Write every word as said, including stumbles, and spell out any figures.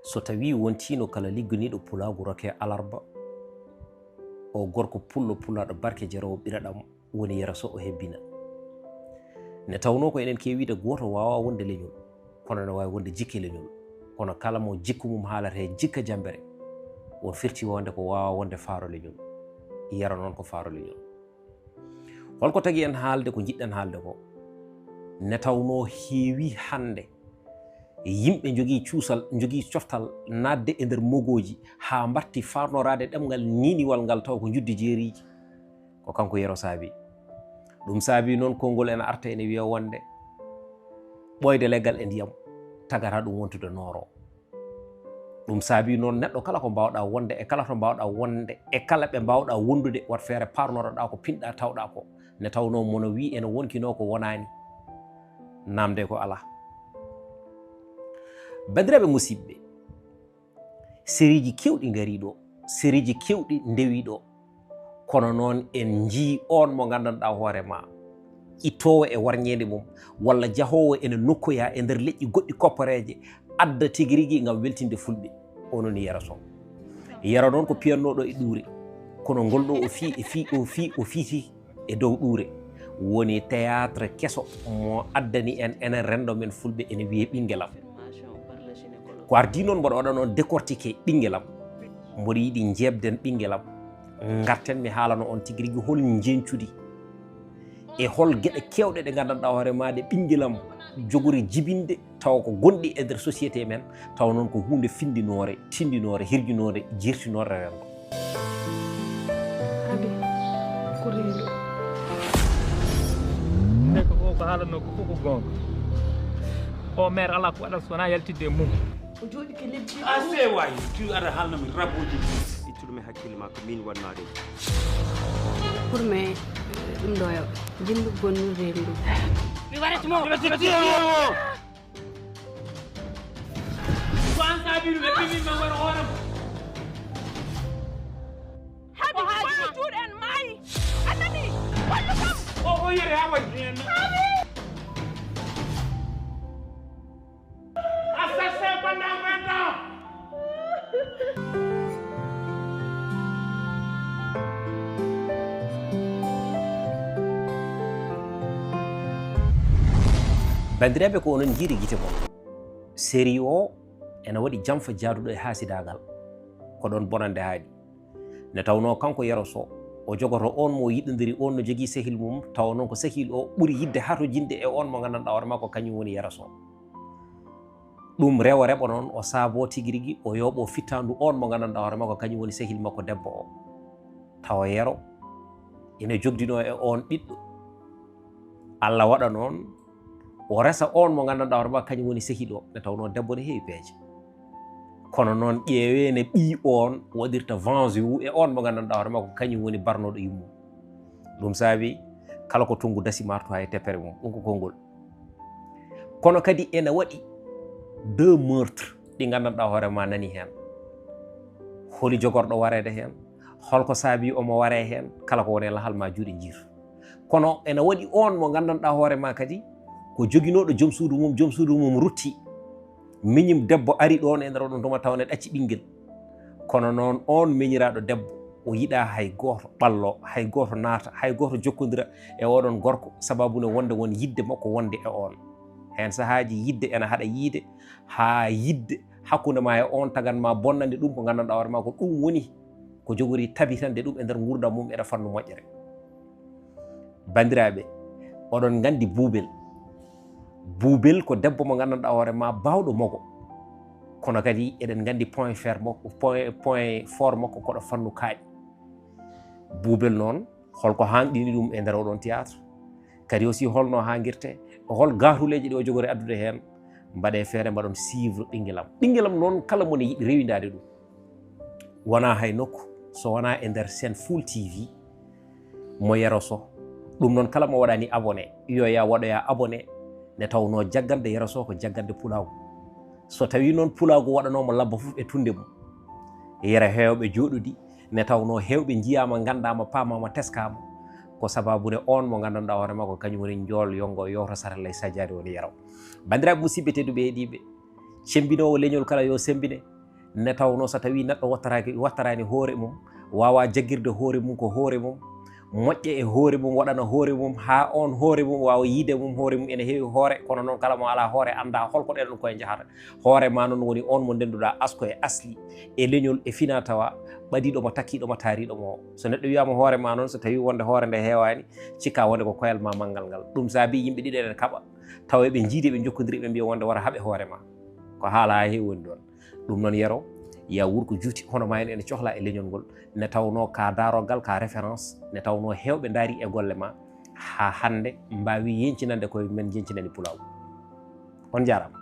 So tawii wontiino kala liggoniiɗo pulaagu rokee alarba, o gorko pullo pulaaɗo barke jaroowo ɓiraɗam woni Yero Soh o hebbina. Ne tawnoo ko enen keewiide gooto waawaa wonde leñol, kono ne waawi wonde jikke leñol. Kono kala mo jikku mum haalata he jikka jammbere, on firti wonde ko waawaa wonde faaro leñol. Yero noon ko faaro leñol. Holko tagi en haalde ko njiɗɗen haalde ko? Ne tawnoo heewii hannde yimɓe njogii cuusal, njogii coftal naatde e nder mogooji haa mbaɗti faarnoraade ɗemngal niiniwal ngal taw ko njuddi jeeriiji. Ko kanko Yero saabii. Ɗum saabii noon konngol ena arta ene wiya wonde ɓooyde leggal e ndiyam tagata ɗum wontude nooro. Ɗum saabii noon neɗɗo kala ko mbaawɗaa wonde e kala to mbaawɗaa wonde e kala ɓe mbaawɗaa wondude, wat feere paarnoroɗaa ko pinɗaa tawɗaa ko, ne tawnoo mono wii ene wonkinoo ko wonaani. Naamnde ko alaa. Banndiraaɓe musiɓɓe, seriiji keewɗi ngarii ɗo, seriiji keewɗi ndewii ɗo. Kono noon en njii oon mo nganndanɗaa hoore maa, ittoowo e warñeende mum, walla jahoowo ene nokkoyaa e nder leƴƴi goɗɗi kopporeeje, adda tigi rigi ngam weltinde fulɓe. O noon Yero Soh. Yero noon ko piyannooɗo e ɗuure, kono ngol ɗo o fii, e fii, o fii, o fiiti e dow ɗuure. Woni théâtre keso mo addani en, enen renndo men fulɓe ene wiyee Ɓinngelam. Ko ardii noon mboɗo waɗa noon décortiquer Ɓinngelam. Mboɗo yiɗi njeeɓden Ɓinngelam. Ngarten mi haalano on tigi rigi hol njeñcudi e hol geɗe keewɗe ɗe nganndanɗaa hoore maa ɗe Ɓinngelam jogori jibinde tawa ko gonɗi e nder société men, tawa noon ko huunde finndinoore, tinndinoore, hirjinoore, jeertinoore renndo. Abi, ko reedu. Ndeke o ko haalanoo ko fof ko goonga. O maire alaa ko waɗata so wonaa yaltidde e mum. O jooɗike lebbi. Assez waay, tu aɗa haalna mi rabooji. Ittuɗum e hakkille ma ko min waɗma ɗum. Pour me ɗum ɗo yo jimɗu bonnu rendu. Mi warata mo. Ko an saabi ɗum e ɓiɓɓe men wara hoore ma. Habi woni juuɗe en maayi. A nani? Wallu kam. O o yere ha waɗi. Assassin pendant vingt ans. Banndiraaɓe, ko onon njiiri gite mon. Série o ena waɗi janfa jaaduɗo e haasidaagal. Ko ɗoon bonannde haaɗi. Nde tawnoo kanko Yero Soh, o jogoto oon mo o yiɗondiri, oon no jogii sehil mum, tawa noon ko sehil o ɓuri yiɗde hatojinde e oon mo nganndanɗaa hoore maa ko kañum woni Yero Soh. Ɗum rewo reɓo noon, o saaboo tigi rigi, o yooɓoo fittaandu oon mo nganndanɗaa hoore maa ko kañum woni sehil makko debbo o. Tawa Yero ina jogdinoo e oon ɓiɗɗo. Alla waɗa noon, o resa oon mo nganndanɗaa hoore maa kañum woni sehil o, nde tawnoo debbo ne heewi peeje. Kono noon ƴeewee ne ɓiy oon waɗirta venge wu e oon mo nganndanɗaa hoore maa ko kañum woni barnooɗo yummum. Ɗum saabi kala ko tonngu dasi marto hay teppere mum, ɗum ko konngol. Kono kadi ene waɗi deux meurtres ɗi nganndanɗaa hoore maa nani heen. Holi jogorɗo wareede heen? Holko saabi omo waree heen? Kala ko woni e lahal maa juuɗe njiir. Kono ene waɗi oon mo nganndanɗaa hoore maa kadi ko joginooɗo joom suudu mum, joom suudu mum rutti. Miñum debbo ari ɗoon e nder oɗon tuma tawa ne ɗacci ɓinngel. Kono noon oon miñiraaɗo debbo o yiɗaa hay gooto ɓallo, hay gooto naata, hay gooto jokkondira e oɗon gorko sababu ne wonde won yiɗde makko wonde e oon. Heen sahaaji yiɗde ena haɗa yiide haa yiɗde hakkunde maa e oon tagan maa bonnande ɗum ko nganndanɗaa hoore maa ko ɗum woni ko jogori tabitande ɗum e nder nguurndam mum e nder fannu moƴƴere. Banndiraaɓe, oɗon nganndi buubel. Buubel ko debbo mo nganndanɗaa hoore maa baawɗo mogo. Kono kadi eɗen nganndi point fer makko, point, point fort makko ko ɗo fannu kaaƴe. Buubel noon, holko haanɗini ɗum e nder oɗon théâtre? Kadi aussi holno haangirte? Hol gaatuleeji ɗi o jogori addude heen? Mbaɗee feere mbaɗon suivre Ɓinngelam. Ɓinngelam noon kala mo ne yiɗi rewindaade ɗum. Wonaa hay nokku so wonaa e nder Sen Full T V mo Yero Soh. Ɗum noon kala mo waɗaani abonné yo yaa waɗoya abonné nde tawnoo jaggande Yero Soh ko jaggande pulaagu. So tawii noon pulaagu waɗanooma labba fof e tunnde mum, Yero heewɓe jooɗodi nde tawnoo heewɓe njiyaama nganndaama paamaama teskaama ko sababu nde oon mo nganndanɗaa hoore maa ko kañum woni njool yonngo yowto sarallay sajjaade woni Yero. Banndiraaɓe musiɓɓe tedduɓe heɗiiɓe, cemmbinoowo leñol kala yo semmbine. Nde tawnoo so tawii neɗɗo wattaraaki, wattaraani hoore mum, waawaa jaggirde hoore mum ko hoore mum, moƴƴa e hoore mum, waɗana hoore mum, haa oon hoore mum waawa yiyde mum hoore mum ene heewi hoore, kono noon kala mo alaa hoore anndaa hol ko ɗeen ɗum koye njahata. Hoore maa noon woni oon mo ndennduɗaa asko e asli, e leñol, e finaa tawaa, ɓadiiɗo ma, takkiiɗo ma, taariiɗo ma o. So neɗɗo wiyaama hoore maa noon, so tawii wonde hoore nde heewaani, cikkaa wonde ko koyal maa manngal ngal. Ɗum saabii yimɓe ɗiɗo eɗen kaɓa, tawa eɓe njiidi, eɓe njokkondiri, eɓe mbiya wonde wara haɓe hoore maa. Ko haala haa heewi woni ɗoon. Ɗum noon Yero, yaa wuur ko juuti, hono maa en ene cohlaa e leñol ngol, nde tawnoo ka daarorgal, ka référence, nde tawnoo heewɓe ndaari e golle maa, haa hannde mbaawi yeñcinande koye men, njeñcinani Pulaagu. On njaaraama.